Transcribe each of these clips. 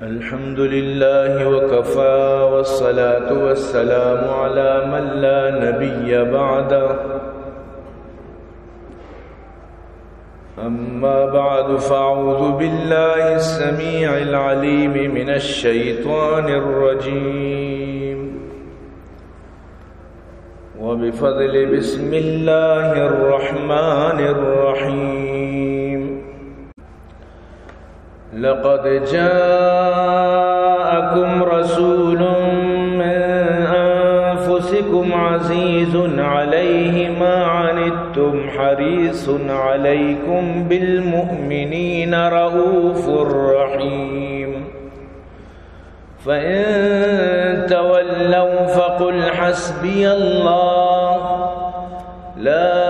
الحمد لله وكفى، والصلاة والسلام على من لا نبي بعده. أما بعد، فأعوذ بالله السميع العليم من الشيطان الرجيم. وبفضل بسم الله الرحمن الرحيم. لقد جاءكم رسول من أنفسكم عزيز عليه ما عنتم حريص عليكم بالمؤمنين رءوف رحيم. فإن تولوا فقل حسبي الله لا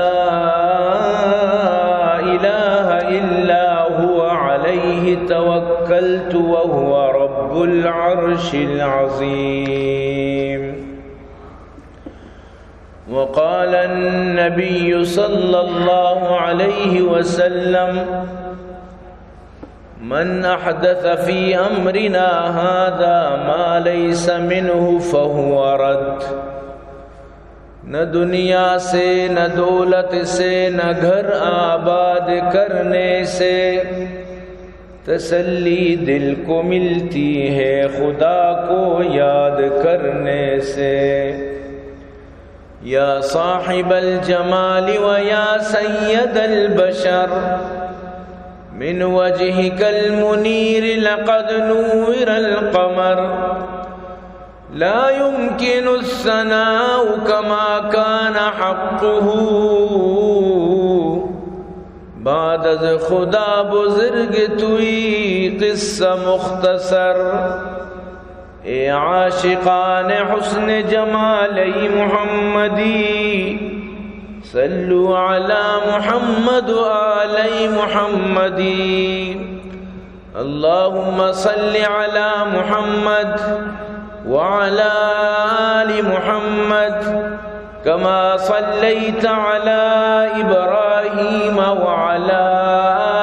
إله إلا هو عليه توكلت وهو رب العرش العظيم. وقال النبي صلى الله عليه وسلم: من أحدث في أمرنا هذا ما ليس منه فهو رد. نہ دنیا سے، نہ دولت سے، نہ گھر آباد کرنے سے تسلی دل کو ملتی ہے خدا کو یاد کرنے سے۔ يا صاحب الجمال ويا سيد البشر، من وجهك المنير لقد نور القمر، لا يمكن الثناء كما كان حقه، بعد از خدا بزرگ توئی قصہ مختصر۔ اے عاشقان حسن جمال محمدی، صلوا علی محمد و آل محمدی۔ اللهم صل على محمد وعلى آل محمد كما صليت على إبراهيم وعلى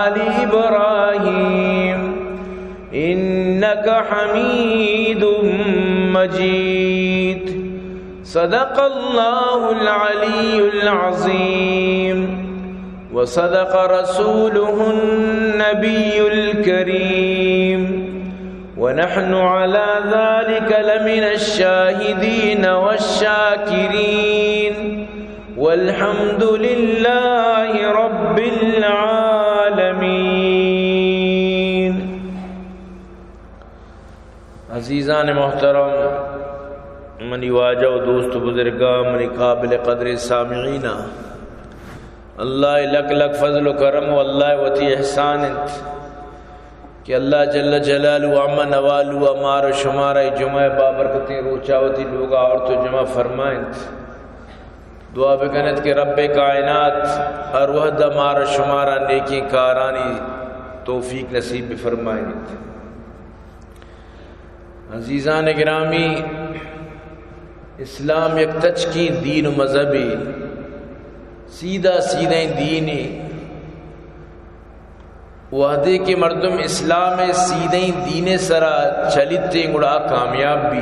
آل إبراهيم إنك حميد مجيد. صدق الله العلي العظيم وصدق رسوله النبي الكريم ونحن على ذلك لمن الشاهدين والشاكرين والحمد لله رب العالمين. عزیزان محترم، منی واجہ و دوست و بزرگاں، منی قابل قدر سامعیناں، اللہ لک لک فضل و کرم و اللہ وتی احسان انت کہ اللہ جل جلالہ و عم نوالہ مار و شمارا اے جمعہ بابرکتیں روچا وتی لوگا آورت و جمع فرمائنت۔ دعا بکنت کہ رب کائنات ہر وہد مار و شمارا نیکیں کارانی توفیق نصیب بفرمائنت۔ عزیزان گرامی، اسلام یک تچکیں دین و مذہبے، سیدھا سیدھیں دینے۔ وہدے کہ مردم اسلام سیدھیں دینے سرا چلیتیں گڑا کامیاب بی۔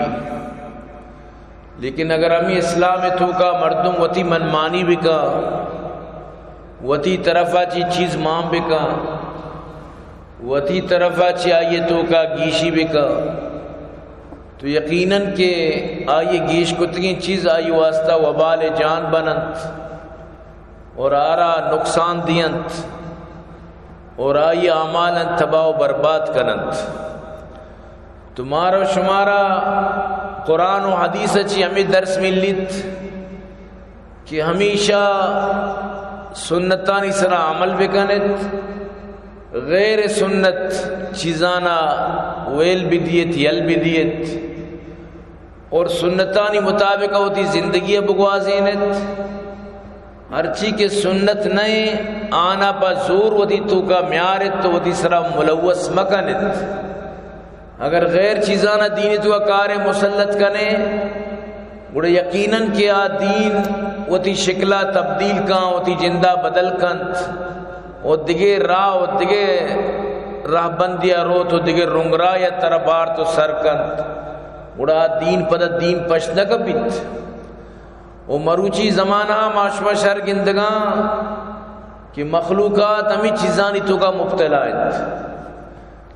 لیکن اگر ہمیں اسلام توکا مردم وتی منمانی بکا، وتی طرفا چی چیز مان بکا، وتی طرفا چہ آئی توکا گیشی بکا، تو یقیناً کہ آئی گیش کتگیں چیز آئی واسطہ وبال جان بننت اور آرا نقصان دینت اور آئی اعمالاں تباہ و برباد کننت۔ تو مارا و شمارا قرآن و حدیث چی ہمیں درس ملیت کہ ہمیشہ سنتانی سرا عمل بکنت، غیر سنت چیزانا ویل بدیت، یل بدیت، اور سنتانی مطابق وتی زندگی بگوازینت۔ ہرچی کہ سنت نئے، آنا پہ زور وتی توکا میارت تو وتی سرا ملوث مکنت۔ اگر غیر چیزانا دین توکا کارے مسلط کنے، گڑا یقیناً کہ آ دین وتی شکلا تبدیل کن، وتی جندا بدل کنت۔ و دگہ راہ و دگہ راہبندی ءَ روت و دگہ رنگراہ ءَ ترا بارت و سر کنت، گڑا دین پدا دین پشت نہ کپیت۔ و مروچی زمانہ ءَ ما شما شر گندگاں کہ مخلوقات ہمے چیزانی توکا مبتلا انت۔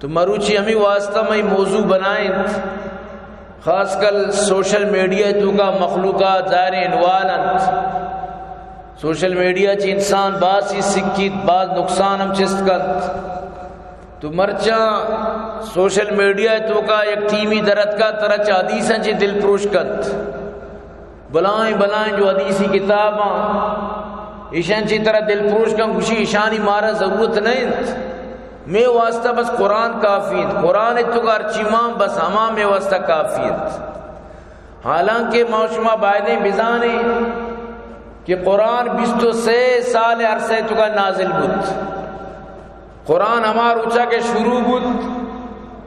تو مروچی ہمے واسطہ مئی موضوع بنائینت، خاص کر سوشل میڈیا توکا مخلوقات ظاہر انوال انت۔ سوشل میڈیا چی انسان باز چیز سکیت، باز نقصان ہم چست کنت۔ تو مرچاں سوشل میڈیا توکا یک ٹیمی درتکا ترا چہ حدیثاں چی دل پروش کنت، بلائیں بلائیں جو حدیثی کتاباں ایشاں چی ترا دل پروش کن، گوشی ایشانی مارا ضرورت نہ انت، مے واسطہ بس قرآن کافی انت، قرآن توکا ہرچی مان بس ہما مے واسطہ کافی انت۔ حالانکہ ما شما بایدیں بزانیں کہ قرآن بیست و سے سال عرصہ توکا نازل بوت۔ قرآن ہما روچا کہ شروع بوت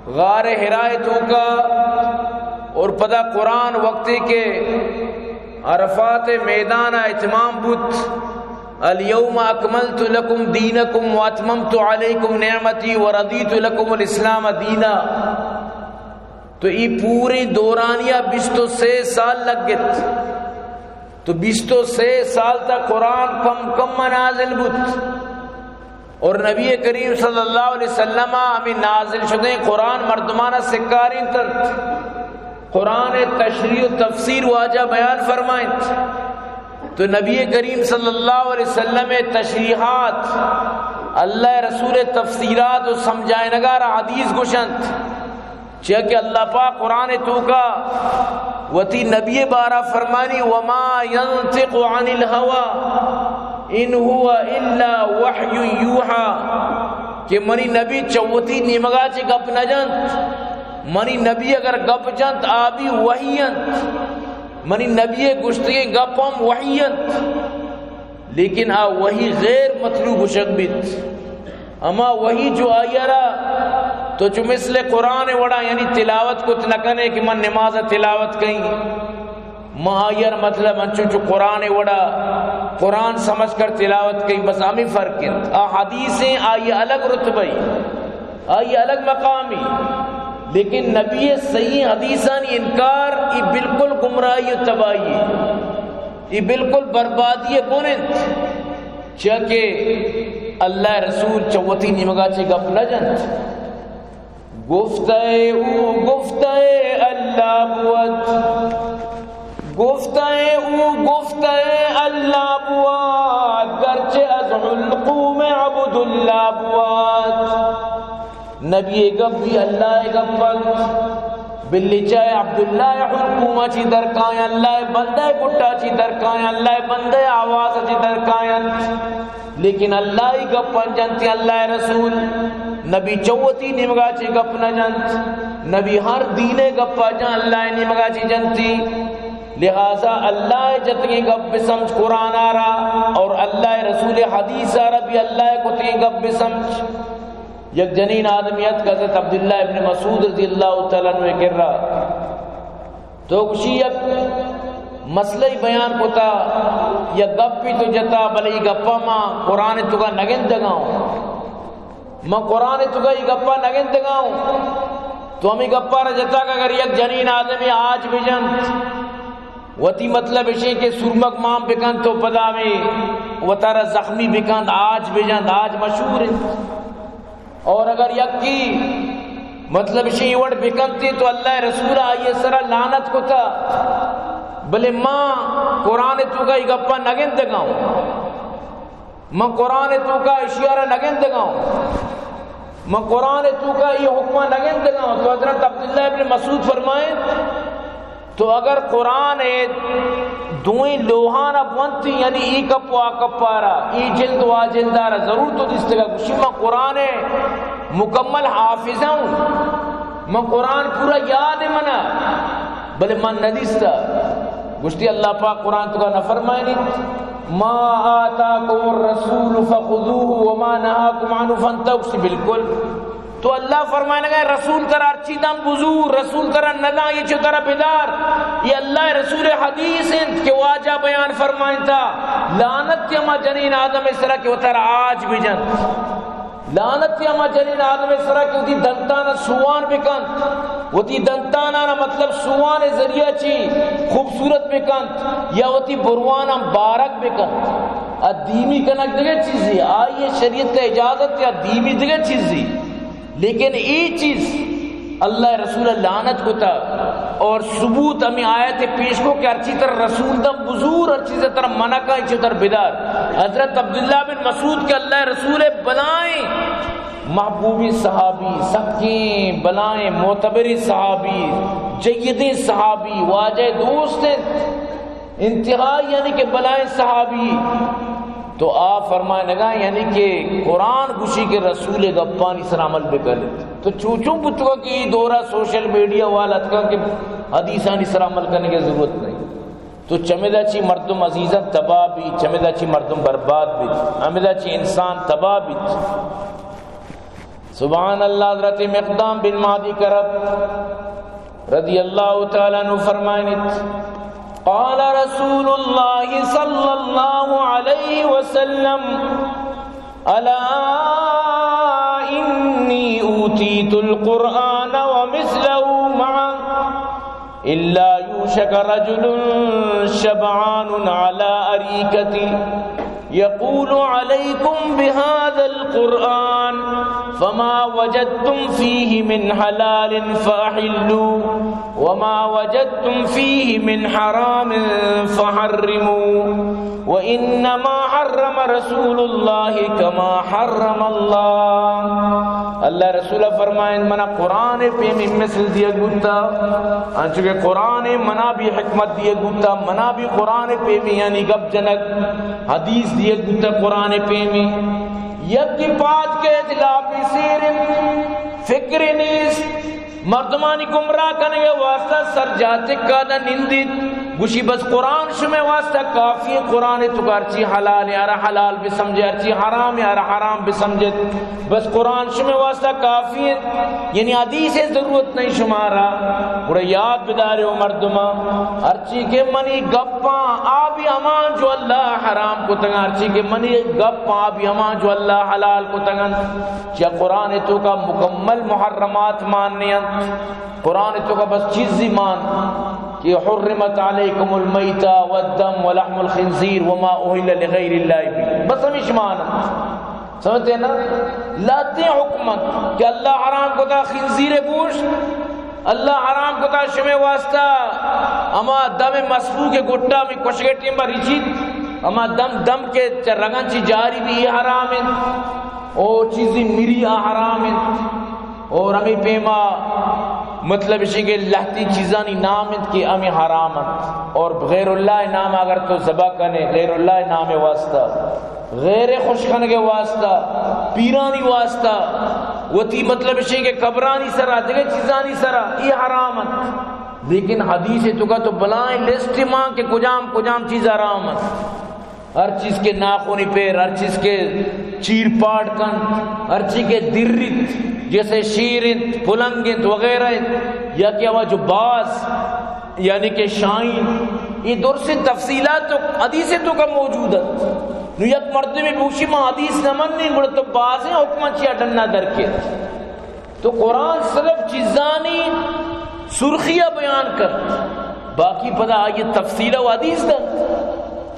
غار حراء توکا، اور پدا قرآن وقتی کہ عرفات میدان اتمام بوت، الیوم اکملت لکم دینکم واتممت علیکم نعمتی ورضیت لکم الاسلام دینا، تو ای پوری دورانیا بیست و سے سال لگت۔ تو بیست و سے سال تا قرآن کم کم نازل بوت۔ اور نبی کریم صلی اللہ علیہ وسلم ہمیں نازل شدیں قرآن مردمانا سکارینتنت۔ قرآن تشریح و تفسیر واجہ بیان فرمائنت۔ تو نبی کریم صلی اللہ علیہ وسلم تشریحات، اللہ رسول تفسیرات و سمجھائنگا را حدیث گوشنت۔ چیا کہ اللہ پاک قرآن توکا وتی نبی بارا فرمانی، وما ينطق عن الهوى ان هو الا وحی یوحی، کہ منی نبی چہ وتی نیمگا چہ گپ نہ جنت، منی نبی اگر گپ جنت آ بھی وحی انت، منی نبی گوشتگیں گپ ہم وحی انت۔ لیکن آ وحی غیر مطلوب گوشگ بیت۔ ہما وحی جو آئی ءَ را تو چو مثل قرآن وڑا یعنی تلاوت کت نہ کنے کہ من نماز ءَ تلاوت کئیں، ما آئی ءَ را مطلب انچو چو قرآن وڑا قرآن سمجھ کر تلاوت کئیں، بس ہمیں فرق انت۔ آ حدیثیں آئی الگ رتبہ ای، آئی الگ مقامی، لیکن نبی صحیح حدیثانی انکار ای بالکل گمراہی و تباہی۔ اے بالکل بربادی ءِ بن انت، چیا کہ اللہ ءِ رسول چہ وتی نیمگا چہ گپ نہ جنت۔ گفتئے او گفتئے اللہ بوت، گفتئے او گفتئے اللہ بوت، گرچہ از حلقوم عبداللہ بوت۔ نبی ءِ گپ بھی اللہ ءِ گپ انت۔ بلے چہ عبداللہ ءِ حلقوما چی درکاینت، اللہ ءِ بندہ ءِ گٹا چی درکاینت، اللہ ءِ بندہ ءِ آوازا چی درکاینت۔ لیکن اللہ ءِ گپ انت جنت، اللہ ءِ رسول، نبی چہ وتی نیمگا چی گپ نہ جنت، نبی ہر دین ءِ گپا جنت، اللہ ءِ نیمگا چی جنتی۔ لہذا اللہ ءِ جتگیں گپ بسمجھ قرآن ءَ را اور اللہ ءِ رسول ءِ حدیث ءَ را بھی اللہ ءِ کتگیں گپ بسمجھ۔ یک جنین آدمی اتک حضرت عبداللہ ابن مسعود رضی اللہ تعالی عنہ ءِ کرا، تو گوشی یک مسئلہ بیان کتا، یک گپی تو جتا، بلے ای گپا ما قرآن توکا نگندگاؤں، ما قرآن توکا ای گپا نگندگاؤں۔ تو ہمیں گپا را جتا کہ اگر یک جنین آدمی آج بجنت، وتی مطلب اشیں کہ سرمگ مان بکنت تو پدا ہمیں وتارا زخمی بکنت، آج بجنت، آج مشہور انت۔ اور اگر یکی مطلب شی وڑ بکنتی تو اللہ ءِ رسول آئی ءِ سرا لعنت کتا، بلے ما قرآن توکا ای گپا نگندگاؤں، من قرآن توکا اشیارا نگندگاؤں، من قرآن توکا ای حکما نگندگاؤں۔ تو حضرت عبداللہ ابن مسعود فرمائیں، تو اگر قرآن ءِ دوئیں لوہانا بونتی، یعنی ای کپ و آ کپارا، ای جلد و آ جلدارا، ضرور تو دیستگا۔ گوشی، من قرآن ءِ مکمل حافظ ہوں، من قرآن پورا یاد ہے منا، بلے من ندیستا۔ گوشتی، اللہ پاک قرآن توکا نفرمائنی، ما آتاکم الرسول فخذوه وما نهاکم عنه فانتهوا، گوشتی، بالکل۔ تو اللہ فرمائنگا، رسول ترا ہرچی داں بزور، رسول ترا نداں، یہ چو ترا بدار۔ یہ اللہ رسول حدیث انت کہ واجہ بیان فرمائنتا، لعنت ہما جنین آدم سرا کہ وترا آج بجنت۔ لعنت ہما جنین آدم سرا کہ وتی دنتانا سوان بکنت، وتی دنتانا مطلب سوان ذریعہ چی خوبصورت بکنت یا وتی بروانا بارک بکنت۔ آ دیمی کنگ دگہ چیزی، آئی شریعت اجازت یا دیمی دگہ چیزی۔ لیکن اے چیز اللہ رسول لعنت کتا اور ثبوت ہمیں آیت پیش کو کہ ہرچی تر رسول داں بزور، ہر چیز تر منع کا، چی تر بدار۔ حضرت عبداللہ بن مسعود کہ اللہ رسول بلائیں محبوبیں صحابی، سکیں بلائیں معتبریں صحابی، جیدیں صحابی، واجہ دوست انت۔ انتہائی یعنی کہ بلائیں صحابی، تو آ فرمائنگا یعنی کہ قرآن گوشی کہ رسول گپانی سر عمل بکنیت۔ تو چوچوں بوتگا کہ ای دورا سوشل میڈیا والا اتکا کہ حدیثانی سر عمل کرنے کی ضرورت نہیں۔ تو چمدا چی مردم عزیزاں تباہ بی، چمدا چی مردم برباد بی، ہمدا چی انسان تباہ بی۔ سبحان اللہ، حضرت مقدام بن معدی کرب رضی اللہ تعالی عنہ فرمائنت، قال رسول اللہ صلی اللہ علیہ وسلم، الا انی اوتیت القرآن ومثلہ معه، الا یوشک رجل شبعان علی اریکتی یقول علیکم بهذا القرآن، فما وجدتم فيه من حلال فأحلوا، وما وجدتم فيه من حرام فحرموا، وإنما حرم رسول الله كما حرم الله۔ اللہ رسول فرمائیں، منا قرآن پیمی مثل دیگ بوتا، انچو کہ قرآن منا بھی حکمت دیگ بوتا، منا بھی قرآن پیمی یعنی گپ جنگ، حدیث دیگ بوتا قرآن پیمی۔ یکی پاد کئیت، لاپی سیر انت، فکر نیست، مردمانی گمراہ کنگے واسطہ سر جاتک کادا نندیت، گوشی بس قرآن شمے واسطہ کافی ہے، قرآن تو ہرچی حلال ہے، ہر حلال بسمجھے، ہرچی حرام ہے، ہر حرام بسمجھے۔ بس قرآن شمے واسطہ کافی انت، یعنی حدیث ضرورت نہیں شمارا۔ گڑا یاد بدارے او مردماں، ہرچی کہ منی گپاں آ بھی ہمان جو اللہ حرام کتگاں، ہرچی کہ منی گپاں آ بھی ہمان جو اللہ حلال کتگاں۔ چہ قرآن توکا مکمل محرمات ماننی انت۔ قرآن توکا بس چیزی مان کہ حرمت علیکم المیتہ والدم ولحم الخنزیر وما اہل لغیر اللہ بہ، بس ہمیش مان انت۔ سمجھتے ہیں نا؟ لہتیں حکم انت کہ اللہ حرام کتا خنزیر گوشت، اللہ حرام کتا شمے واسطہ ہما دم مسفوک گٹا میں کشگے ٹیم پر رچیت، ہما دم، دم کے چہ رگن چی جاری بھی، یہ حرام انت۔ او چیزی مری آ حرام انت۔ اور ہمیں پیما مطلب اسی کہ لہتی چیزانی نام انت کہ ہمیں حرام انت۔ اور غیر اللہ نام اگر تو ذبح کنے، غیر اللہ نام واسطہ، غیر خوش کنگے واسطہ، پیرانی واسطہ، وتی مطلب اسی کہ قبرانی سرا، دگہ چیزانی سرا، یہ حرام انت۔ لیکن حدیث توکا تو بلائیں لسٹ مان کہ کجام کجام چیز حرام انت۔ ہر چیز کے ناخنی پیر، ہر چیز کے چیر پاٹ کنت، ہر چیز کے دریت، جیسے شیر انت، پلنگ انت وغیرہ انت، یا کہ ہوا جو باز، یعنی کہ شاہین، یہ درست تفصیلات تو حدیث توکا موجود انت۔ نو یک مردمے بوشی ما حدیث نہ منیں، گڑا تو بازیں حکماں چیا ڈنا در کے۔ تو قرآن صرف چیزانی سرخیاں بیان کرت، باقی پدا آئی تفصیل و حدیث دنت۔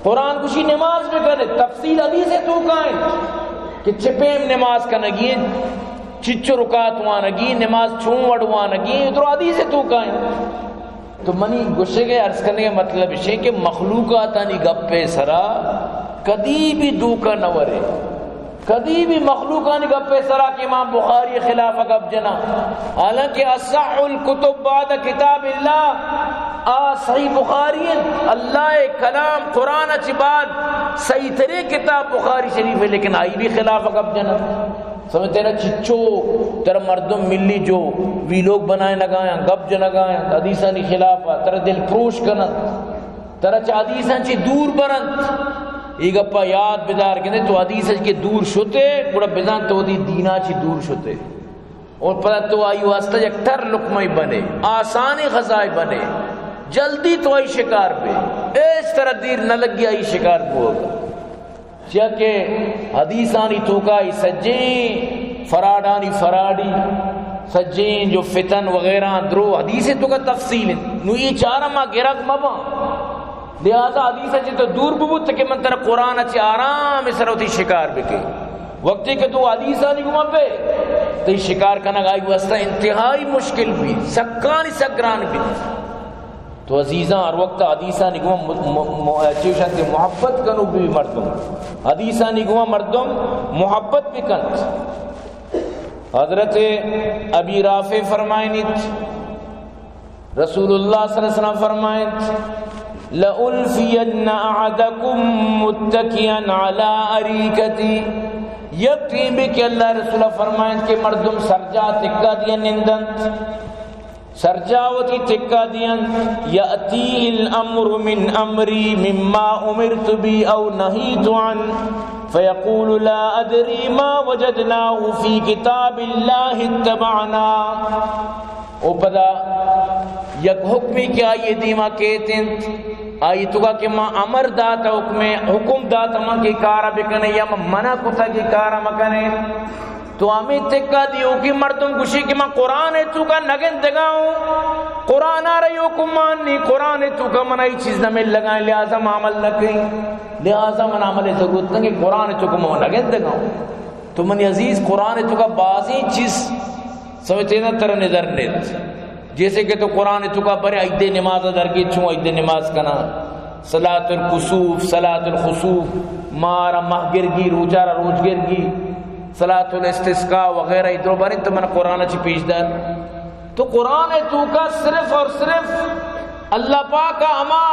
قرآن گوشی نماز بکنے، تفصیل حدیث توکا انت کہ چہ پیم نماز کنگی انت، چچو رکعت وانگی، نماز چون وڑ وانگی، درو حدیث توکا انت۔ تو منی گوشگ ء عرض کنگ ء مطلب اش کہ مخلوقاتانی گپ ء سرا کدی بھی دوکا نہ ورے، کدی بھی مخلوقانی گپ ء سرا کہ امام بخاری خلاف گپ جنا، حالانکہ اصح الکتب بعد کتاب اللہ آ صحیح بخاری انت، اللہ ء کلام قرآن چ بعد صحیح ترین کتاب بخاری شریف ہے، لیکن آئی بھی خلاف گپ جنا۔ سمجھتے نا، چچو ترا مردم ملی جو ویلوگ بنائے نگایاں، گپ جنگایاں، حدیثانی خلاف ء ترا دل پروش کننت، ترا چہ حدیثاں چی دور برنت۔ اے گپا یاد بدار کہ تو حدیث چی دور شتے، گڑا بزان تو وتی دینا چی دور شتے۔ اور پدا تو آئی واسطہ یک ٹر لقمہ بنے، آسانی غذائے بنے، جلدی تو آئی شکار بے، ایش ترا دیر نہ لگی آئی شکار بوگ۔ چیا کہ حدیثانی توکا ای سجیں فراڈانی فراڈی، سجیں جو فتن وغیرہ درو حدیث توکا تفصیل انت۔ نو ای چارا ما گرگ مباں، لہذا حدیث چہ تو دور ببو تاکہ من ترا قرآن چہ آرام سر وتی شکار بکے۔ وقتی کہ تو حدیثانی گما بے، تئی شکار کنگ آئی واسطہ انتہائی مشکل بی، سکانی سک گران بی۔ تو عزیزاں، ہر وقت حدیثانی گوں م-، م-، م-، چیشاں کہ محبت کنوک بی مردم، حدیثانی گوں مردم محبت بکنت۔ حضرت ابی رافع فرمائنیت، رسول اللہ صلی اللہ علیہ وسلم فرمائنت، لألفین احدکم متکئا علی اریکتی۔ یک ٹیمے کہ اللہ رسول فرمائنت کہ مردم سرجا تکا دیا نندنت، سرجا وتی تکا دینت، یأتیہ الامر من امری مما امرت بہ او نہیت عنہ، فیقول لا ادری ما وجدناہ فی کتاب اللہ اتبعناہ۔ او پدا یک حکمی کہ آئی دیما کیت انت، آئی توکا کہ ما امر داتا، حکم، حکم داتا من کہ کارا بکنے یا من منع کتا کہ کارا مکنے۔ تو ہمے تکا دیوکی مردم گوشی کہ من قرآن توکا نگندگا ہوں، قرآن آ رہی حکم مانی، قرآن توکا من ای چیز نہ مل لگائیں، لہذا من عمل نہ کہیں، لہذا من عمل ضرورت نہ کہ قرآن توکا من نگندگا ہوں۔ تو منی عزیز، قرآن توکا بازیں چیز سمجھتے نا تر نظر نیت۔ جیسے کہ تو قرآن توکا برے عید نماز درگی، چون عید نماز کنا، صلاۃ الکسوف، صلاۃ الخسوف، ماہ را ماہ گرگی، روچا را روچ گرگی، صلاۃ الاستسقاء وغیرہ ادرو برے تو من قرآن چی پیش دار۔ تو قرآن توکا صرف اور صرف اللہ پاک ہما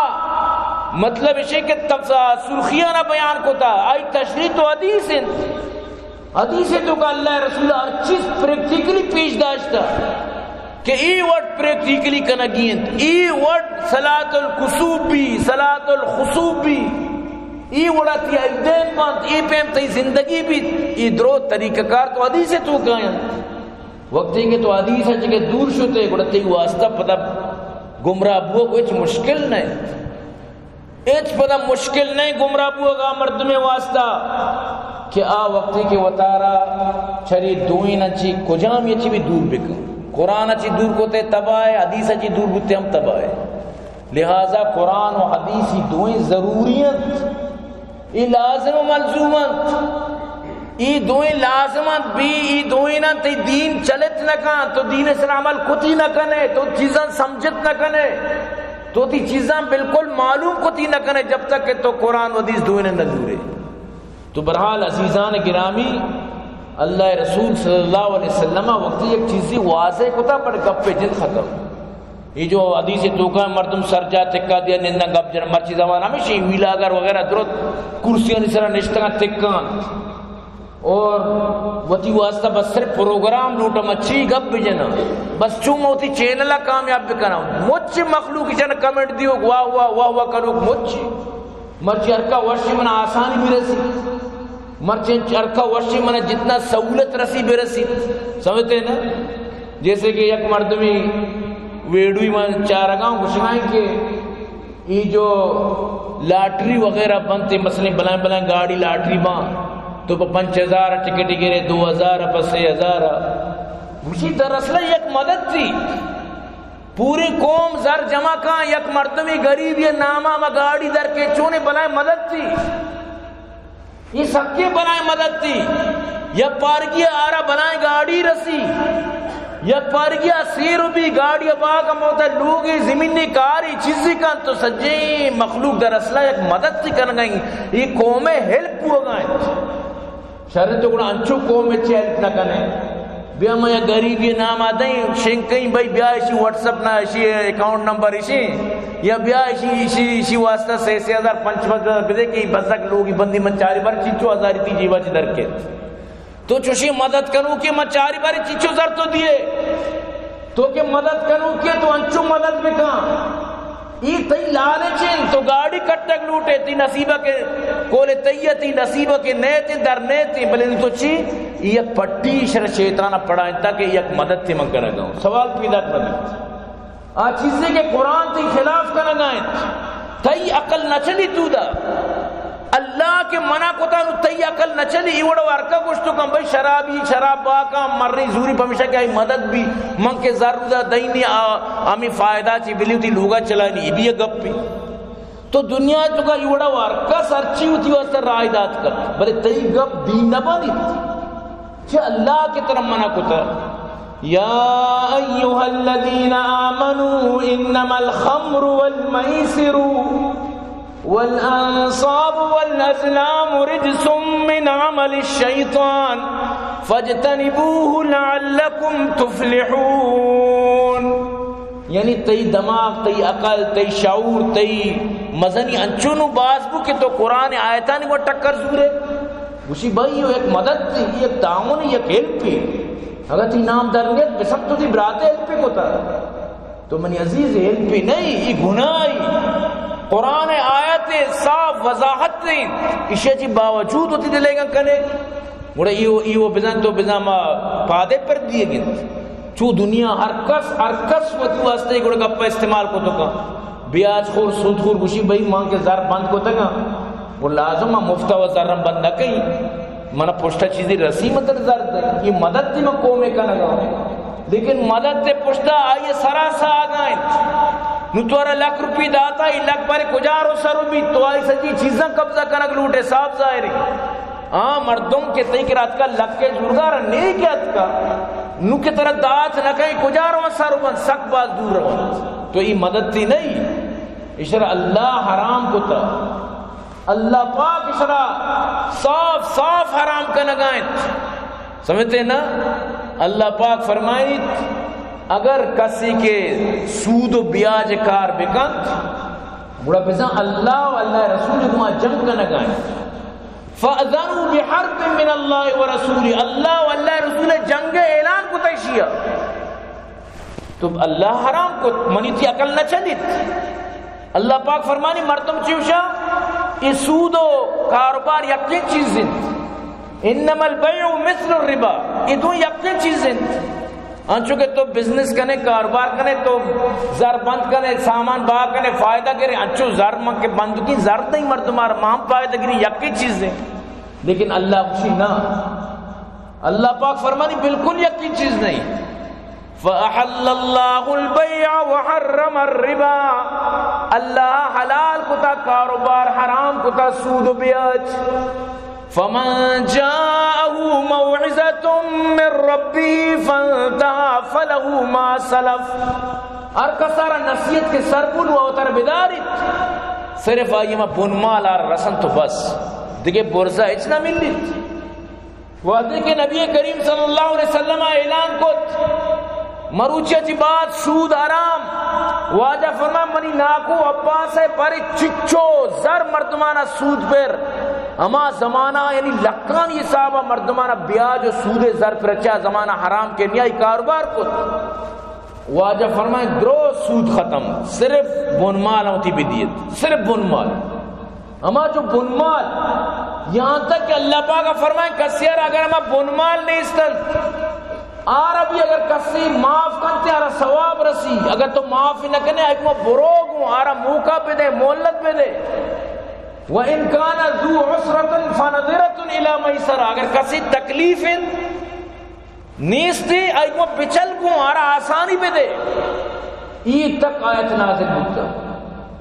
مطلب اشے کہ تف-، سرخیاں بیان کتا، آئی تشریح تو حدیث انت۔ حدیث توکا اللہ رسول ہر چیز پریکٹیکلی پیش داشتا کہ ای وٹ پریکٹیکلی کنگی انت، ای وٹ صلاۃ الکسوف بی، صلاۃ الخسوف بی، ای وڑا تی عیدین بنت، ای پیم تی زندگی بیت، ای درو طریقہ کار تو حدیث توکا انت۔ وقتی کہ تو حدیث چکے دور شتے، گڑا تی واسطہ پدا گمراہ بوگ ہچ مشکل نہ انت۔ ہچ پدا مشکل نہ گمراہ بوگا مردمے واسطہ کہ آ وقتی کہ وتارا چری دوئیناں چی کجام یہ چی بھی دور بکن، قرآن چی دور کوتے تباہ ہے، حدیث چی دور بوتے ہم تباہ ہے۔ لہذا قرآن و حدیث ای دوئیں ضروری انت، ای لازم و ملزوم انت۔ ای دوئیں لازم انت، بی ای دوئیناں تی دین چلت نہ کن، تو دین سر عمل کتی نہ کنے، تو چیزاں سمجھت نہ کنے، تو تی چیزاں بالکل معلوم کتی نہ کنے، جب تک کہ تو قرآن و حدیث دوئیناں نہ زورے۔ تو بہرحال عزیزان گرامی، اللہ رسول صلی اللہ علیہ وسلم وقتی یک چیزی واضح کتا، پر گپ جند ختم۔ یہ جو حدیث توکا مردم سرجا تکا دیا نندن گپ جن، مرچی زمان ہمیشہ ویلاگر وغیرہ درست کرسیانی سرا نشتگاں تکان اور وتی واسطہ بس صرف پروگرام لوٹا، ما چی گپ بجنا، بس چون ما وتی چینل کامیاب بکنا۔ مچ مخلوق جن کمنٹ دیوک، واہ واہ واہ واہ کنوک مچ۔ مرچی ہرکا وشی من آسانی برسی، مرچی ہرکا وشی من جتنا سہولت رسی برسی، سمجھتے ہیں نا؟ جیسے کہ یک مردمی ویڈیوی من چارگاں گوشگائیں کہ ای جو لاٹری وغیرہ بنتے، مثلاً بلائیں بلائیں گاڑی لاٹری باں، تو پہ پنچ ہزار ٹکٹ گرے، دو ہزار، پہ سے ہزار۔ گوشی دراصل یک مدد تھی، پوری قوم زر جمع کاں، یک مردمی غریب یہ نامہ ما گاڑی در کے چونے بلائیں مدد تھی۔ یہ سکے بلائیں مدد تھی۔ یک پارگی آرا بلائیں گاڑی رسی، یک پارگی آ سیر بی گاڑی باغ موت لوگی زمینی کاری چیزی کن تو سجیں مخلوق در اصلہ یک مدد تھی کن گئی۔ یہ قوم ہیلپ پورا گائیں۔ شر تو گڑا انچو قوم چی ہیلپ نہ کنے۔ بیا ما یک غریب یہ نام آدیں شنکیں بھائی، بیا اشی واٹس اپ نا، اشی اکاؤنٹ نمبر اشی، یا بیا اشی، اشی، اشی واسطہ سے، سے ہزار پنچ سد بدے کہ بزگ لوگی بندی من چاری بار چیچو ہزاری تی جیبا چی در کے۔ تو چوشی مدد کنو کہ من چاری بار چیچو زر تو دیے۔ تو کہ مدد کنو کہ تو انچو مدد بکن۔ ای تئی لالچ انت، تو گاڑی کٹگ لوٹے، تی نصیبہ کہ کول تئی، تی نصیبہ کہ نیت، در نیت، بلے تو چی؟ ای یک پٹی شر شیطان پڑا انت کہ یک مدد تی من کنگا ہوں۔ سوال پیدا کنگا انت۔ آ چیزے کہ قرآن تی خلاف کنگا انت، تئی عقل نہ چلی تو دا۔ اللہ کہ منع کتا نو تئی عقل نہ چلی، ای وڑو ہرکا گوشتو کن بھئی شرابی، شراب باکا مرنی زوری پمیشا کہ آئی مدد بی، من کہ زر دا دینی آ، ہمیں فائدہ چی بلی تی لوگا چلانی، ای بھی گپی۔ تو دنیا تو کا ای وڑو ہرکا سرچی ہوتی واسطہ رائے دات کر، بلے تئی گپ دین نہ بانی۔ چہ اللہ کہ ترا منع کتا۔ یا ایھا الذین آمنوا انما الخمر والمیسر والانصاب والازلام رجس من عمل الشیطان فاجتنبوه لعلکم تفلحون۔ یعنی تئی دماغ، تئی عقل، تئی شعور، تئی مزنی انچو نو باز بو کہ تو قرآن آیتانی گوں ٹکر زورے۔ گوشی بھائی، یہ ایک مدد تھی، یہ ایک تعاون، یہ ایک ہیلپ ہے۔ اگر تی نام در نیت، بسم تو تی برات ہیلپ کتا۔ تو منی عزیز، ہیلپ نہیں، یہ گناہ ہے۔ قرآن آیت صاف وضاحت نہیں، اشیا چی باوجود ہوتی دلے گا کنے۔ گڑا ایو، ایو بزن تو بزن ما پادے پر دیے گند۔ چو دنیا ہر کس، ہر کس وتی واسطے گڑا گپا استعمال کو تو کا۔ بیاج خور، سود خور گوشی بھئی مان کے زر بند کو تگا۔ وہ لازم ما مفتا و زر بند نہ کئی۔ منا پشتا چیزی رسی متر زر دے۔ یہ مدد دی میں قومے کنگا۔ لیکن مدد تے پشتا آئیے سرا سا آگائیں۔ نو تو ارا لکھ روپی داتا، یہ لکھ بارے کجا رو سر بھی تو آئی سجی چیزاں قبضہ کنگ لوٹے، صاف ظاہر ہے۔ آ مردم کہ تئی کرا اتکا لکے زورگار نیک اتکا، نو کہ ترا دات نہ کئی کجا روان سر بند سک باز دور روان۔ تو ای مدد تی نہیں، اشرا اللہ حرام کتا۔ اللہ پاک اشرا صاف صاف حرام کنگائیں۔ سمجھتے نا؟ اللہ پاک فرمائیت، اگر کسی کے سود و بیاج کار بکنت، گڑا بزن اللہ و اللہ رسول گما جنگ کنگائیں۔ فَأَذَنُوا بِحَرْبٍ مِّنَ اللَّهِ وَرَسُولِهِ، اللہ و اللہ رسول جنگ اعلان کتا اشیا۔ تو اللہ حرام کت، منی تی عقل نہ چلیت۔ اللہ پاک فرمانی مردم چیوشا، یہ سود و کاروبار یکیں چیز انت۔ انما البیع مثل الربا، یہ دو یکیں چیز انت۔ انچو کہ تو بزنس کنے، کاروبار کنے، تو زر بند کنے، سامان بہا کنے، فائدہ گرے، انچو زر من کے بند کی زر دیں مردم آر مام فائدہ گری یکی چیز ہے۔ لیکن اللہ خوشی نہ، اللہ پاک فرمانی بالکل یکی چیز نہیں۔ فأحل اللہ البیع وحرم الربا، اللہ حلال کتا کاروبار، حرام کتا سود و بیاج۔ فمن جاءه موعظة من ربه فانتهى فله ما سلف۔ ہر کسارا نصیحت کے سر بول و اوتر بداریت، صرف آئی ما بنمال آر رسن تو بس، دگے برزا اچ نہ ملیت۔ وہدے کہ نبی کریم صلی اللہ علیہ وسلم اعلان کت، مروچی چی بعد سود حرام۔ واجہ فرمان، منی ناکو عباس ہے، پر چچو زر مردمانا سود پر۔ ہما زمانہ یعنی لکھانی حسابا مردمانا بیاج و سود زر پر، چا زمانہ حرام کے نیائی کاروبار کت۔ واجہ فرمائیں، درو سود ختم، صرف بنمال ہوتی بدیت، صرف بنمال۔ ہما جو بنمال، یہاں تک کہ اللہ پاک فرمائیں، کسی ار اگر ہما بنمال نیستن، آرا بھی اگر کسی معاف کنتے، آرا ثواب رسی، اگر تو معاف نہ کنے، ایک ما بروگوں، آرا موقع بدے، مہلت بدے۔ وَإِنْ كَانَ ذُو عُسْرَةٍ فَنَظِرَةٌ إِلَى مَيْسَرَةٍ، اگر کسی تکلیف انت، نیستی، آئی گوں بچل گوں، آرا آسانی بدے۔ ای تک آیت نازل بوتا۔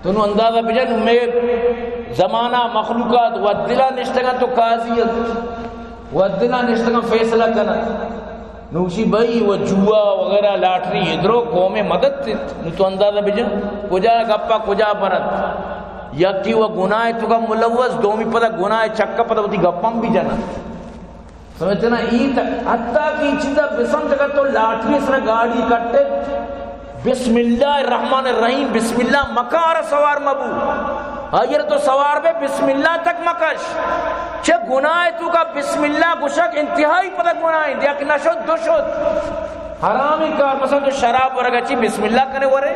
تو نو اندازہ بجن، مئے زمانہ مخلوقات و دلا نشتگا تو قاضی انت، و دلا نشتگا فیصلہ کنن۔ نوشی بھائی و جوا وغیرہ لاٹری ادرو قوم مدد انت۔ نو تو اندازہ بجن، کجا گپا کجا برنت۔ یکی و گناہ تو کا ملوث، دومی پدا گناہ چکا پدا وتی گپم بھی جنن۔ سمجھتے نا؟ ای تک، حتیٰ کہ ای چیزا بسمجھ، اگر تو لاٹری سر گاڑی کٹے، بسم اللہ الرحمن الرحیم، بسم اللہ مکار سوار مبو۔ اگر تو سوار بے، بسم اللہ تک مکش۔ چہ گناہ تو کا بسم اللہ گشک انتہائی پدا گناہ انت، یک نہ شد، دو شد۔ حرامی کار، مثلاً تو شراب ورگا چی بسم اللہ کنے ورے؟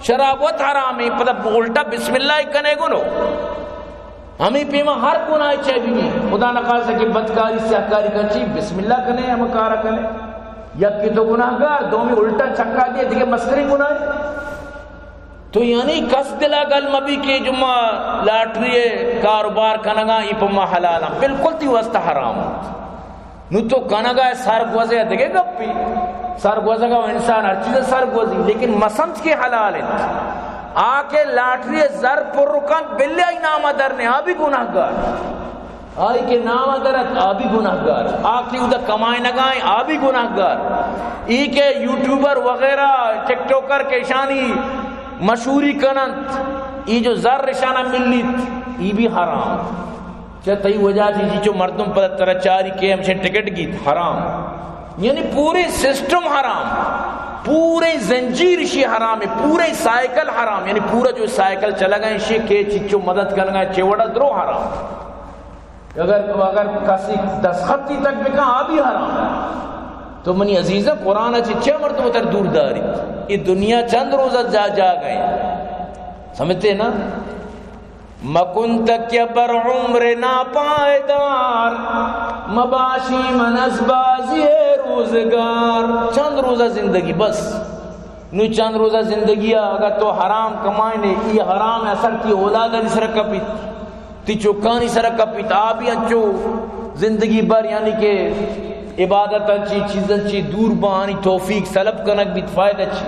شراب وت حرام ایں، پدا الٹا بسم اللہ کنے گنو۔ ہمیں پیما ہر گناہ چے بھی، خدا نخواستہ کہ بدکاری، سیاہکاری کن چی، بسم اللہ کنے، ہم کارا کنے۔ یک کہ تو گناہگار، دومی الٹا چکا دے، دیگہ مستریں گناہ۔ تو یعنی کس دلا گل مبی کہ جمعہ لاٹری کاروبار کنگا، ای پما حلالا، بالکل تی واسطہ حرام۔ نو تو کنگا سرگوزے دگہ گپی۔ سرگوزگا و انسان ہر چیز سرگوزی، لیکن مسمج کہ حلال انت۔ آ کہ لاٹری زر پر کن، بلے آئی نام در نے، آ بھی گناہگار۔ آئی کہ نام درت، آ بھی گناہگار۔ آ کہ ادا کمائنگائیں، آ بھی گناہگار۔ ای کہ یوٹیوبر وغیرہ، ٹک ٹاکر کہ اشانی مشہوری کننت، ای جو زر اشانا ملیت، ای بھی حرام۔ چہ تئی وجہ چی چو مردم پدا ترا چاری کہ ہمشہ ٹکٹ گیت، حرام۔ یعنی پورے سسٹم حرام، پورے زنجیر شی حرام ہے، پورے سائیکل حرام، یعنی پورا جو سائیکل چلگا ہے شی کہ چچو مدد کنگا ہے، چے وڑا درو حرام۔ اگر، اگر کسی دستخطی تک بکن، آ بھی حرام۔ تو منی عزیزاں، قرآن چی چے مردم تر دور داری؟ یہ دنیا چند روزہ جا، جا گئے۔ سمجھتے نا؟ مکن تکیہ بر عمر ناپائیدار، مباشی من از بازی روزگار۔ چند روزہ زندگی بس۔ نو چند روزہ زندگی اگر تو حرام کمائنے، ای حرام اثر تی اولادانی سر کپیت، تی چکانی سر کپیت، آ بھی انچو زندگی بر یعنی کہ عبادت چی چیزن چی دور بانی توفیق سلب کنگ بیت، فائدہ چی؟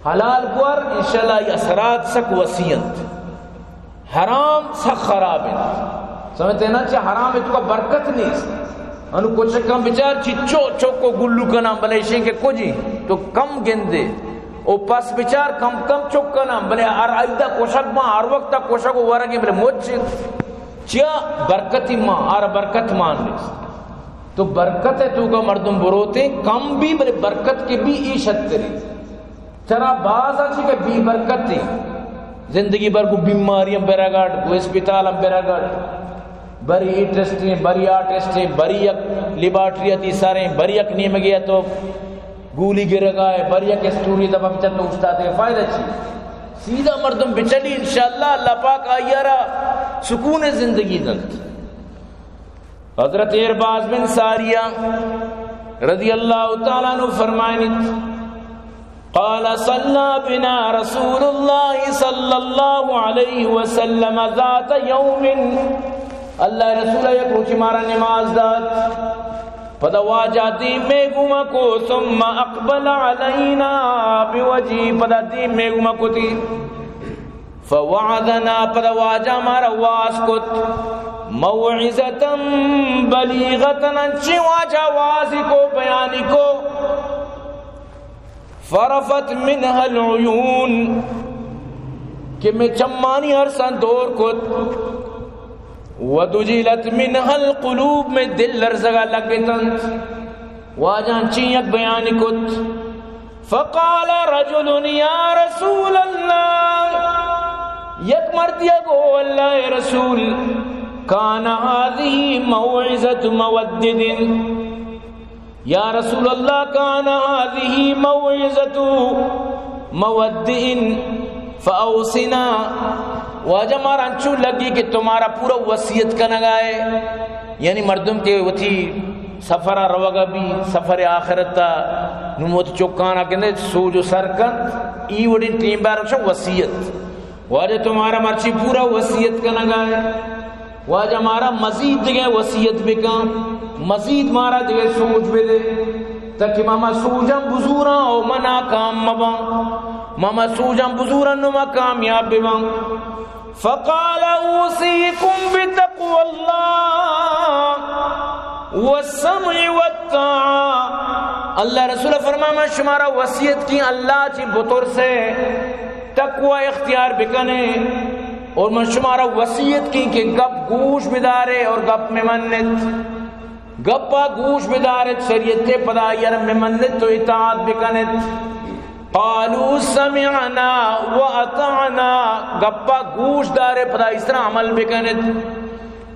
حلال گور، انشاءاللہ ای اثرات سک وسیع انت۔ حرام سک خراب انت۔ سمجھتے نا، چہ حرام تو کا برکت نیست۔ انو کچکاں بچار چچو چوکو گلو کناں، بلے اشیں کہ کجی تو کم گندے۔ او پس بچار کم کم چک کناں، بلے ہر عیدہ کشک ماں، ہر وقت کشک و ورگیں، بلے مچ انت۔ چیا برکتی ماں، آر برکت مان نیست۔ تو برکت ہے تو کا مردم بروتے، کم بھی بلے برکت کے بھی ای شتری۔ ترا باز اچی کہ بے برکتی، زندگی بھر گو بیماری ہم برگڑ، گو اسپتال ہم برگڑ، بری ای ٹیسٹیں، بری آ ٹیسٹیں، بری یک لیبارٹری اتی سریں، بری یک نیمگے تو گولی گرگا ہے، بری یک اسٹوری دبا بچت تو استاد کے فائدہ چی؟ سیدھا مردم بچلی، انشاءاللہ اللہ پاک آئیارا سکون زندگی دنت۔ حضرت عرباض بن ساریہ رضی اللہ تعالی عنہ فرمائنت، قال صلى بنا رسول الله صلى الله عليه وسلم ذات يوم، اللہ رسول یک روچی مارا نماز دات، پدا واجہ دیم میں گوما کو، ثم اقبل علينا بوجهه، پدا دیم میں گوما کو تی فوعظنا، پدا واجہ مارا واز کت، موعظة بلیغة، انچیں واجہ وازی کو، بیانی کو، فرفت منها العيون، کہ میں چمانی ارساں دور کت، ودجلت منها القلوب، میں دل لرزگا لگتنت۔ واجہ انچیں یک بیانی کت، فقال رجل، يا رسول الله، یک مردی گو، اللہ رسول، كان هذه موعظة مودد، یا رسول اللہ، كان هذه موعظة مودع فأوصنا۔ واجہ مارا انچو لگی کہ تو مارا پورا وصیت کنگا ہے، یعنی مردم کہ وتی سفر روگا بھی، سفر آخرت، نموت چکانا کنے سوج و سر کن، ای وڑیں ٹیم بار وصیت۔ واجہ تو مارا مرچی پورا وصیت کنگا ہے۔ واجہ مارا مزید دگہ وصیت بکن، مزید مارا دگہ سوج بدے، تاکہ ما، ما سوجاں بزوراں او ما ناکام مباں، ما، ما سوجاں بزوراں نو ما کامیاب بباں۔ فقال اوصيكم بتقوى الله والسمع والطاعة۔ اللہ رسول فرما، من شمارا وصیت کی اللہ چی بترسے، تقوی اختیار بکنے، اور من شمارا وصیت کی کہ گپ گوش بدارے اور گپ میں منت۔ گپا گوش بدارت، شریعت پدا یار میں منت تو اطاعت بکنت۔ قالوا سمعنا وأطعنا، گپا گوش دارے پدا اس طرح عمل بکنت۔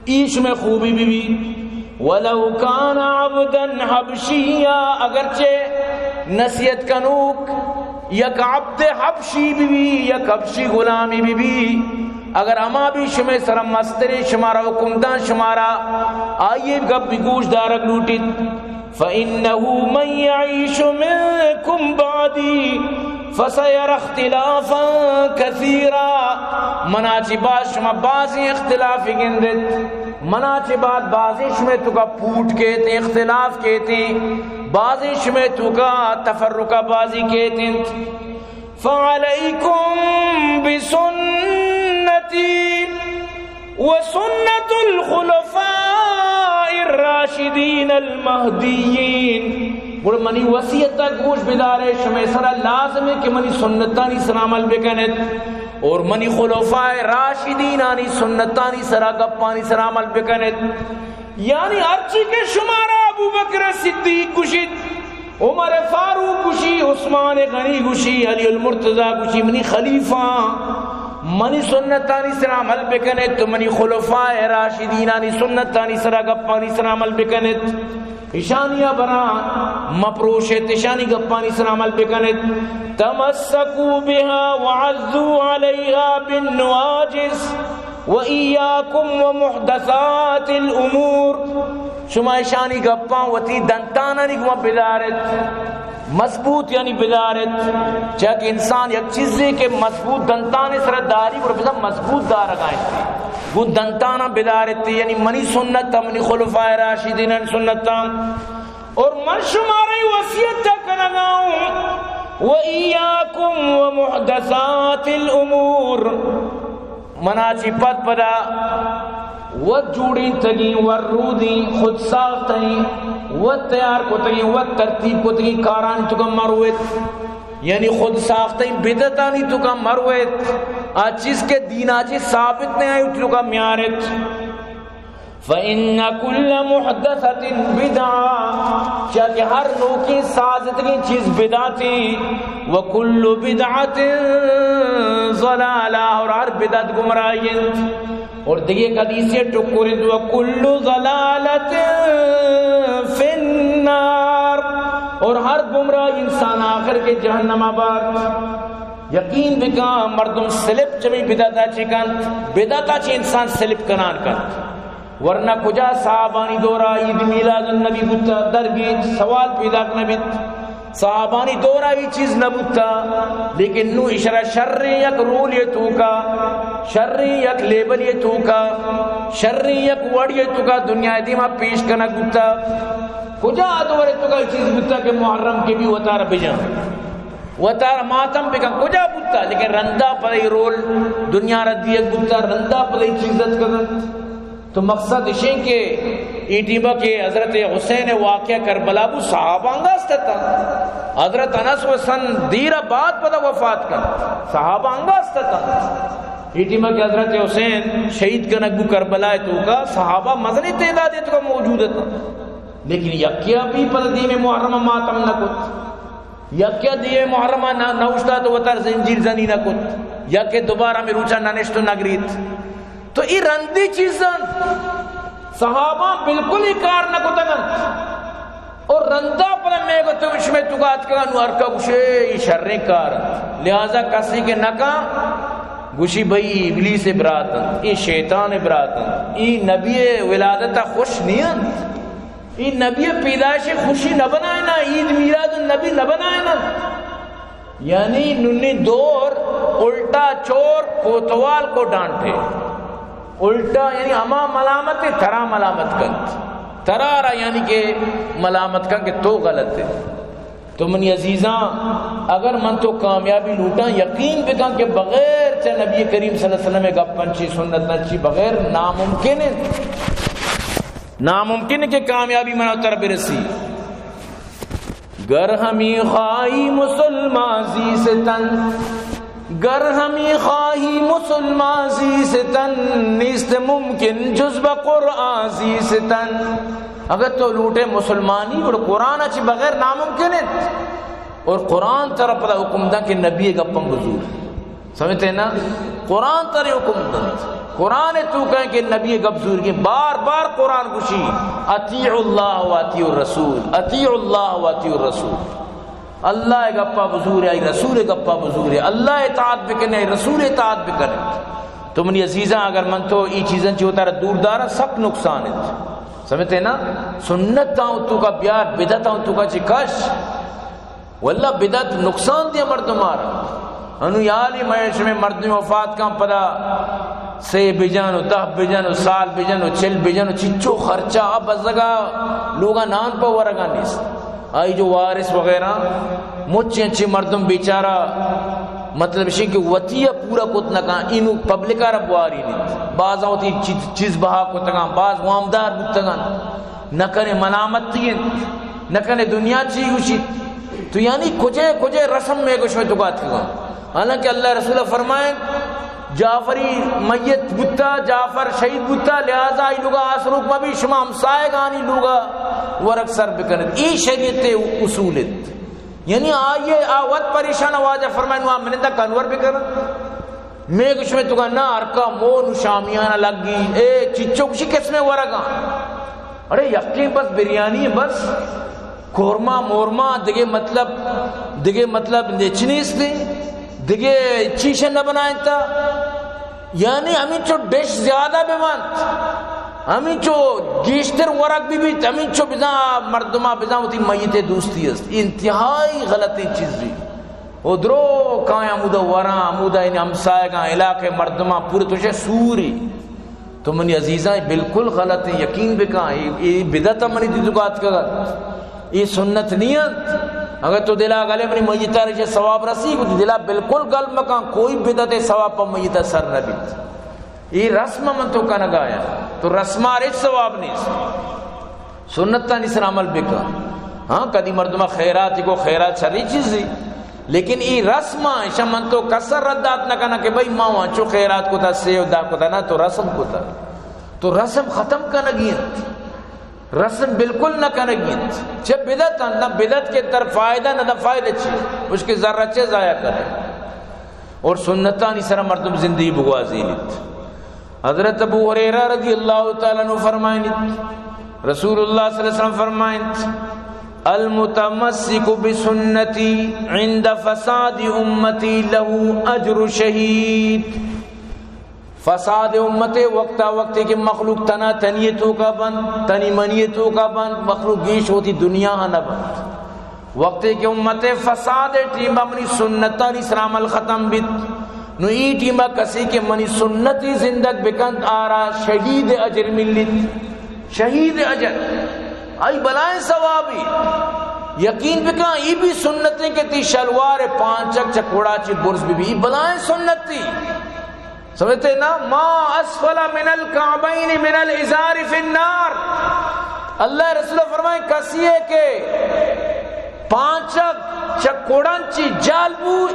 ایش میں خوبی بی بی۔ ولو كان عبدا حبشيا، اگرچہ نصیحت کنوک یک عبد حبشی بہ بی، یک حبشی غلامی بہ بی، اگر ہما بھی شمے سرا مسترے، شمارا حکم داں، شمارا آئی گپ بہ گوش دارگ لوٹیت، فإنه من يعش منكم بعدي فسيرى اختلافا كثيرا، منا چہ بعد شما بازیں اختلاف گندت، منا چہ بعد بازیں شمے توکا پوٹ کیت، اختلاف کیت، بازیں شمے توکا تفرقہ بازی کیت انت۔ فعليكم بسنتي وسنة الخلفاء الراشدين المهديين۔ گڑا منی وصیت ءَ گوش بدارے، شمے سرا لازم ہے کہ منی سنتانی سرا عمل بکنت اور منی خلفاء راشدینانی سنتانی سرا، گپانی سرا عمل بکنت۔ یعنی ہرچی کہ شمارا ابوبکر صدیق گوشیت، عمر فاروق گوشی، عثمان غنی گوشی، علی المرتضی گوشی، منی خلیفہ، منی سنتانی سرا عمل بکنت، تو منی خلفاء راشدینانی سنتانی سرا، گپانی سرا عمل بکنت۔ اشانی ہبراں مپروشت، اشانی گپانی سرا عمل بکنت۔ تمسكوا بها وعضوا عليها بالنواجذ وإياكم ومحدثات الأمور۔ شما اشانی گپاں وتی دنتانانی گوما بدارت، مضبوط یعنی بدارت، چیا کہ انسان یک چیزے کہ مضبوط دنتان سرا داری، گڑا بزاں مضبوط دارگا انت۔ گوں دنتاناں بدارت، یعنی منی سنت، منی خلفاء راشدینانی سنتاں۔ اور من شمارا وصیت کنگا ہوں، وإياكم ومحدثات الأمور۔ منا چی پد پدا وت جوڑینتگیں، وت رودیں، خود ساختیں، وت تیار کتگیں، وت ترتیب کتگیں کارانی توکا مروت۔ یعنی خود ساختیں بدعتانی توکا مروت۔ آ چیز کہ دینا چی ثابت نہ آئی، توکا میارت۔ فإن كل محدثة بدعة، چیا کہ ہر نوکیں سازتگیں چیز بدعتی، وكل بدعة ضلالة، اور ہر بدعت گمراہی انت۔ اور دگہ حدیثے ٹکر انت، وكل ضلالة في النار، اور ہر گمراہی انسان آخر کہ جہنم بارت۔ یقین بکن مردم سلپ چمی بدعتا چی کنت، بدعتا چی انسان سلپ کنان کنت۔ ورنہ کجا صحابانی دورا عید میلاد النبی بوتا؟ درگیج، سوال پیداک نہ بیت۔ صحابانی دورا ای چیز نہ بوتا، لیکن نو اشرا شریں یک رولے توکا، شریں یک لیبلے توکا، شریں یک وڑے توکا دنیا دیما پیش کنگ بوتا۔ کجا آ دورے توکا ای چیز بوتا کہ محرم کہ بی وتارا بجن؟ وتارا ماتم بکن، کجا بوتا؟ لیکن رندا پدا ای رول دنیا را دیگ بوتا، رندا پدا ای چیز اتکگ انت۔ تو مقصد اشیں کہ ای ٹیما کہ حضرت حسین واقعہ کربلا بو، صحابہ انگا است اتاں۔ حضرت انس و سن دیر بعد پدا وفات کن، صحابہ انگا است اتاں۔ ای ٹیما کہ حضرت حسین شہید کنگ بو کربلا توکا، صحابہ مزنیں تعداد توکا موجود اتاں۔ لیکن یکیا بھی پدا دیم محرم ماتم نہ کت۔ یکے دیے محرم نہ، نہ اوشتات و وتارا زنجیر زنی نہ کت، یکے دوبارہ ہمے روچا نہ نشت و نہ گریت۔ تو ای رندی چیز انت۔ صحابہ بالکل ای کار نہ کتگ انت۔ اور رندا پر میں گو تو شمے توکا اتکگا نو ہر کا گوشے ای شریں کار انت۔ لہذا کسی کہ نہ کن گوشی بھئی ای ابلیس برات انت، ای شیطان برات انت، ای نبی ولادت خوش نی انت۔ ای نبی پیدائش خوشی نہ بنائینا، عید میلاد النبی نہ بنائینا۔ یعنی ننی دور الٹا چور کوتوال کو ڈانٹے۔ الٹا یعنی ہما ملامت ہے، ترا ملامت کنت۔ ترا را یعنی کہ ملامت کن کہ تو غلط ہے۔ تو منی عزیزاں، اگر من تو کامیابی لوٹاں، یقین بکن کہ بغیر چہ نبی کریم صلی اللہ علیہ وسلم گپن چی، سنت چی، بغیر ناممکن ہے۔ ناممکن کہ کامیابی منا تر برسی۔ گر ہمی خواہی مسلمان زیستن، گر ہمی خواہی مسلمان زیستن، نیست ممکن جز بہ قرآن زیستن۔ اگر تو لوٹے مسلمانی، گڑا قرآن چی بغیر ناممکن ہے۔ اور قرآن ترا پدا حکم دا کہ نبی گپن بزور۔ سمجھتے ہیں نا؟ قرآن ترے حکم دنت۔ قرآن توکا کہ نبی گپ زورگی، بار بار قرآن گوشی، اطیعوا اللہ و اطیعوا الرسول، اطیعوا اللہ و اطیعوا الرسول۔ اللہ ءِ گپا بزورے، آئی رسول ءِ گپا بزورے، اللہ ءِ اطاعت بکنے، آئی رسول ءِ اطاعت بکنے۔ تو منی عزیزاں، اگر من تو ای چیزاں چی وتارا دور دارا، سک نقصان انت۔ سمجھتے نا؟ سنت آؤں تو کا بیار، بدعت آؤں تو کا چی کش۔ واللہ بدعت نقصان دے مردم آرا۔ انو یالی میں شمے مردم وفات کن پدا سے بجن و دہ بجن و سال بجن و چل بجن و چچو خرچہ آ بزگا لوگا نان پہ ورگا نیست۔ آئی جو وارث وغیرہ مچ انچیں مردم بیچارہ، مطلب شی کہ وتی پورا کت نہ کن، اینو پبلک آرا بواری نیت۔ باز وتی چیز، چیز بہا کتگاں، باز وامدار بوتگاں۔ نہ کنے ملامتی انت، نہ کنے دنیا چی گوشیت۔ تو یعنی کجے کجے رسم میں گوش میں تو گات کگاں۔ حالانکہ اللہ رسول فرمائیں، جعفری میت بوتا، جعفر شہید بوتا، لہذا ای لوگا آسروک مبی، شما ہمسائگانی لوگا ورگ سر بکنت۔ ای شریعت اصول انت۔ یعنی آئیے آ وت پریشان، واجہ فرمائیں، وہاں منندہ کنور بکنت۔ میں گوش میں تو نہ ہرکا مون و شامیانہ لگی، اے چچو گوشی قسمیں ورگاں۔ اڑے یقین بس بریانی بس، قورمہ مورمہ، دگے مطلب، دگے مطلب نچ نیست، دگے چیش نہ بنائیں تا۔ یعنی ہمینچو ڈش زیادہ بہ بنت، ہمینچو گیشتر ورگ بہ بیت، ہمینچو بزاں مردماں بزاں وتی میت دوستی است۔ انتہائی غلطیں چیزی۔ او درو کائیں ہمودا وراں، ہمودا یعنی ہمسایگاں، علاقے مردماں پورے توشے سوری۔ تو منی عزیزاں، اے بالکل غلط ہیں، یقین بکن، اے، اے بدعت منی دیدگا اتکگ۔ اے سنت نی انت۔ اگر تو دلا گلے منی میتا رشے ثواب رسی، تو دلا بالکل گل مکن، کوئی بدعت ثواب پہ میتا سر نہ بیت۔ اے رسم من تو کنگا یا، تو رسما رچ ثواب نیست۔ سنتانی سر عمل بکن۔ ہاں، کدی مردمہ خیرات کو، خیرات شری چیزی، لیکن ای رسم، ایشا من تو کسر ردات نہ کنا کہ بھئی ما وانچو خیرات کتا، سیو دا کتا، نہ تو رسم کتا۔ تو رسم ختم کنگی انت۔ رسم بالکل نہ کنگی انت۔ چہ بدعت انت، نہ بدعت کے تر فائدہ، نہ دا فائدہ چی۔ اس کے ذرہ چے ضائع کرے۔ اور سنتانی سر مردم زندگی بگوازینیت۔ حضرت ابو ہریرہ رضی اللہ تعالی عنہ فرمائنیت، رسول اللہ صلی اللہ علیہ وسلم فرمائنت، المتمسک بسنتی عند فساد امتی لہ اجر شہید۔ فساد امت وقتا وقتی کہ مخلوق تنا تنی توکا بند، تنی منی توکا بند، مخلوق گیش ہوتی دنیا نہ بند۔ وقتی کہ امت فساد ٹیما منی سنتانی سر عمل ختم بیت، نو ای ٹیما کسی کہ منی سنتی زندگ بکنت، آرا شہید اجر ملیت۔ شہید اجر، آئی بلائیں ثوابی۔ یقین بکن، ای بھی سنتیں کہ تی شلوار پانچک چکوڑا چی برز بی بی، ای بلائیں سنتی۔ سمجھتے نا؟ ما اسفل من الکعبین من الازار فی النار۔ اللہ رسول فرمائے، کسی ہے کہ پانچک چکوڑان چی جال بو،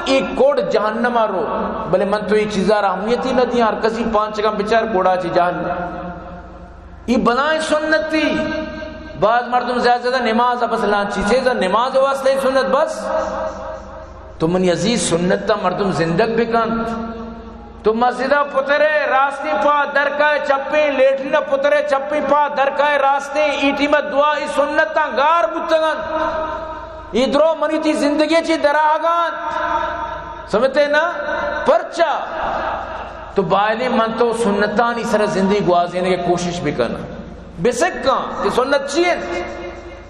ای کوڑ جہنم رو۔ بلے من تو ای چیزا را اہمیتی نہ دیاں، ہر کسی پانچکاں بچار کوڑا چی جال۔ ای بلائیں سنتی۔ بعض مردم زیادہ زیادہ نماز بس لانچی، چیزا نماز واسطے سنت بس۔ تو منی عزیز، سنت تا مردم زندگ بکنت۔ تو مسجدا پترے راستیں پا درکائے چپیں، لیٹرینا پترے چپیں پا درکائے راستیں، ای ٹیما دعا ای سنتاں گار بوتگنت۔ ای درو منی تی زندگی چی دراہگانت۔ سمجھتے نا؟ پرچا؟ تو بایدیں من تو سنتانی سر زندگی گوازینگے کوشش بکن۔ بسکاں کہ سنت چی انت؟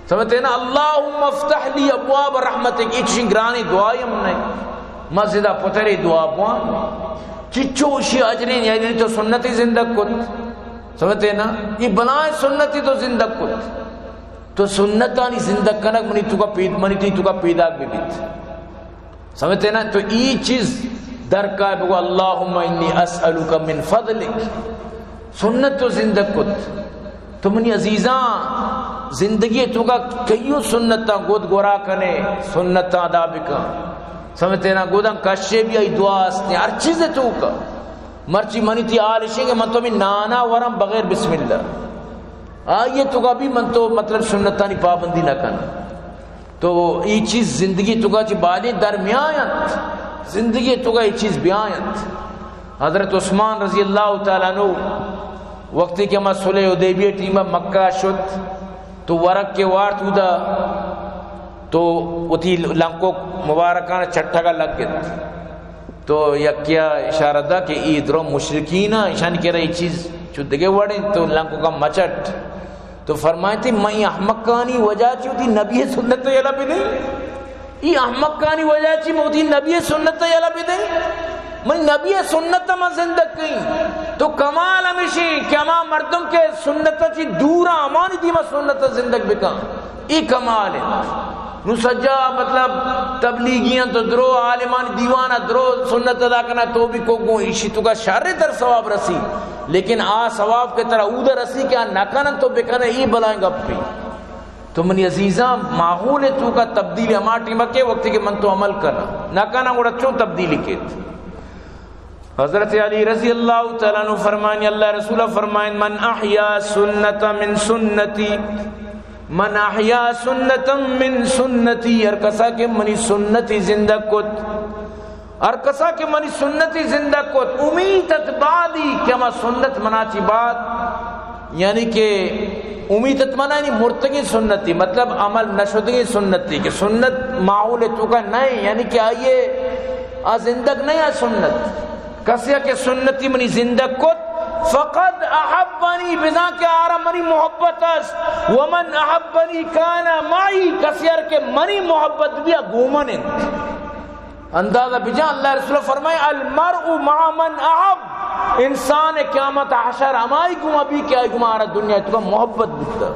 سمجھتے نا؟ اللہم افتح لی ابواب رحمتک، ای چشیں گرانی دعائی ہم نہیں۔ مسجدا پترے دعا بوان۔ چچو اشی اجرین، یعنی تو سنتی زندگ کت۔ سمجھتے نا؟ ای بلائیں سنتی تو زندگ کت۔ تو سنتانی زندگ کنگ منی توکا پید-، منی تی توکا پیداک ببیت۔ سمجھتے نا؟ تو ای چیز درکائے بگو، اللہم انی اسألک من فضلک۔ سنت تو زندگ کت۔ تو منی عزیزاں، زندگی توکا کئیو سنتاں گد گورا کنے، سنتاں ادا بکن۔ سمجھتے نا؟ گداں کشے بھی آئی دعا ہستیں، ہر چیز توکا۔ مرچی منی تی حال اشیں کہ من تو ہمیں نانا ورم بغیر بسم اللہ۔ آئیے توکا بھی من تو مطلب سنتانی پابندی نہ کنا۔ تو ای چیز زندگی توکا چی بایدیں در میاینت، زندگی توکا ای چیز بیاینت۔ حضرت عثمان رضی اللہ تعالی عنہ وقتی کہ ہما صلح حدیبیہ ٹیما مکہ شت تو ورگ کے وارت اودا تو وتی لنکک مبارکان چٹگا لگت۔ تو یکیا اشارہ دا کہ ای درو مشرکین، ایشان کرا ای چیز چو دگہ وڑیں، تو لنککا مچٹ۔ تو فرمائیتی، من ای احمقانی وجہ چی وتی نبی سنت یلا بدیں؟ ای احمقانی وجہ چی من وتی نبی سنت یلا بدیں؟ من نبی سنت ما زندگ کئیں۔ تو کمال ہمیشی کہ ہما مردم کہ سنت چی دور، ہمانی دیما سنت زندگ بکن۔ ای کمال انت۔ نو سجا مطلب تبلیغیاں تو درو عالمانی دیوانا درو سنت ادا کنا، تو بھی کو گوں ایشی تو کا شر تر ثواب رسی، لیکن آ ثواب کہ ترا اود رسی کہ آ نہ کنن تو بکنے، ای بلائیں گپی۔ تو منی عزیزاں، ماحول تو کا تبدیل ہما ٹیم کے وقت کہ من تو عمل کنا، نہ کنا گڑا چون تبدیلی کیت؟ حضرت علی رضی اللہ تعالی عنہ فرمائیں، اللہ رسول فرمائیں، من احیا سنت من سنتی، من احیا سنتا من سنتی، ہر کسا کہ منی سنتی زندگ کت، ہر کسا کہ منی سنتی زندگ کت، امیتت بعدی، کہ ہما سنت منا چی بعد، یعنی کہ امیتت منا یعنی مرتگیں سنتی، مطلب عمل نشدگیں سنتی، کہ سنت ماحول تو کا نہیں، یعنی کہ آئیے آ زندگ نہیں آ سنت۔ کسیا کہ سنتی منی زندگ کت، فقد احبنی، بزاں کہ آرا منی محبت است، ومن احبنی کان معی، کسیا کہ منی محبت بیا گومن انت۔ اندازہ بجان، اللہ رسول فرمائے، المرء مع من احب، انسان قیامت حشر ہمائی گما بی کہ آئی گما آرا دنیا تو محبت بوتا۔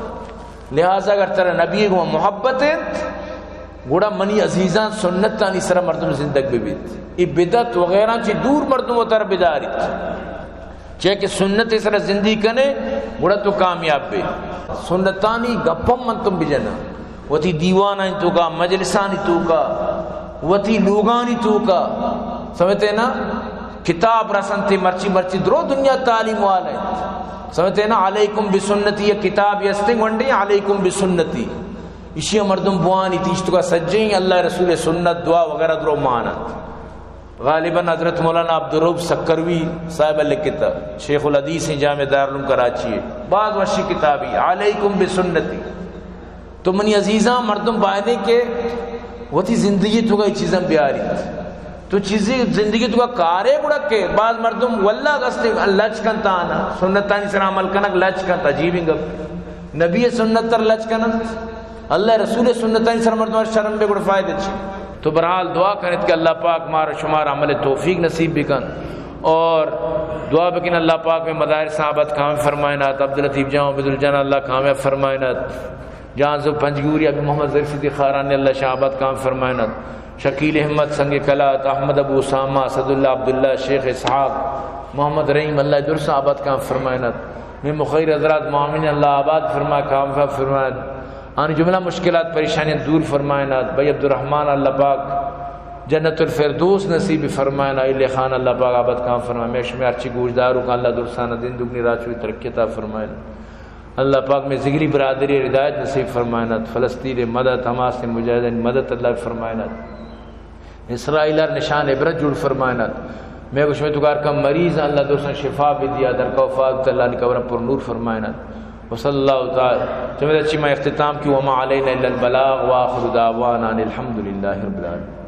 لہذا اگر ترا نبی گما محبت انت، گڑا منی عزیزان سنتانی سرا مردم زندگ ببیت۔ ای بدعت وغیرہ چی دور مردم و تر بداریت۔ چہ کہ سنت سرا زندگی کنے، گڑا تو کامیاب بے۔ سنتانی گپم من تم بجنا۔ وتی دیوانانی توکا، مجلسانی توکا، وتی لوگانی توکا، سمجھتے نا؟ کتاب رسنتے مرچی مرچی درو دنیا تعلیم والا ہے۔ سمجھتے نا؟ علیکم بسنتی، یک کتاب ہستیں گونڈے، علیکم بسنتی۔ ایشی مردم بوانی تیشتگا سجیں اللہ رسول سنت، دعا وغیرہ درو مانت۔ غالباً حضرت مولانا عبدالرؤف سکروی صاحب لکھتا، شیخ الحدیث ہیں، جامع دارالعلوم کراچی ہے، بعض وشی کتابی علیکم بسنتی۔ تو منی عزیزاں، مردم بایدیں کہ وتی زندگی توکا چیزاں بیاریت۔ تو چیزی زندگی توکا کارے گڑا کہ بعض مردم واللہ گستے لچ کنتا آنا، سنتانی سرا عمل کنک لچ کنتا، عجیبیں گپ۔ نبی سنت تر لچ کنن، اللہ رسول سنتانی سر مردم شرم بے گڑا فائدہ چی؟ تو بہرحال دعا کنت کہ اللہ پاک مارا شمارا عمل توفیق نصیب بکن، اور دعا بکن اللہ پاک میں مدارس آباد کام فرمائنات، عبداللطیف جان و بدل جان اللہ کامیاب فرمائنات، جان زو پنجگوری ابھی محمد ظریف صدیق خاران نے اللہ شاہ آباد کام فرمائنات، شکیل احمد سنگ کلات، احمد ابو اسامہ، اسد اللہ عبداللہ، شیخ اسحاق، محمد رحیم اللہ درس آباد کام فرمائنات، میں مخیر حضرات معاملین اللہ آباد فرما کامیاب فرمائنات۔ آنی جملہ مشکلات پریشانیاں دور فرمائنات۔ بھائی عبدالرحمن اللہ پاک جنت الفردوس نصیب فرمائنات۔ اہل خان اللہ پاک آباد کام فرمائے۔ میں شمے ہرچی گوشداروں کا اللہ درسانہ دین دگنی راچوی ترقی عطا فرمائنات۔ اللہ پاک میں ذگری برادری ہدایت نصیب فرمائنات۔ فلسطین مدد، حماس مجاہدین مدد اللہ فرمائنات۔ اسرائیل ہر نشان عبرت جوڑ فرمائنات۔ میں گوش میں تو کار کم مریض اللہ درسن شفا بھی دیا، در کا وفات اللہ نے قبر پر نور فرمائنات۔ وصلی اللہ تعالی۔ چمید اچھی میں اختتام کی، وما علینا الا البلاغ، وآخر دعوانا ان الحمد للہ رب العالمین۔